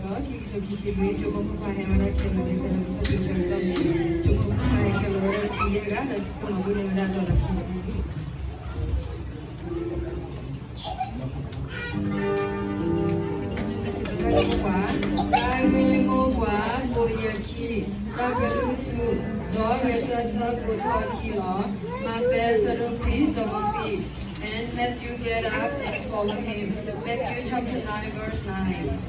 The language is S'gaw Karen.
ခံကထိခံဆံလွံၢ် ကၠိဖိမုၣ်ခွါဟဲဝဲဒၣ်ခဲလၢာ်လၢ ခဲလၢာ်ကထီၣ်ကၠိကၠိအတီၢ်န့ၣ် ကၠိဖိမုၣ်ခွါဟဲခဲလၢာ်ဝဲဒၣ်တဆံယဲၢ်ဂၤ လၢကမၤဘူၣ်န့ၢ်ဝဲဒၣ်ဒီးခံဆံ တၢ်ဂ့ၢ်မိၢ်ပှၢ် တၢ်ဂ့ၢ်မိၢ်ပှၢ် ပိာ်ယခံ တၢ်ကလုၢ်ထူ ဒီးဂဲၤဆၢထၢၣ်ကိးထီၣ်အခံလီၤ. မးသဲ ဆၢဒိၣ်ခွံ ဆၢဖိခွံ And Matthew, get up and follow him. Matthew chapter nine, verse nine.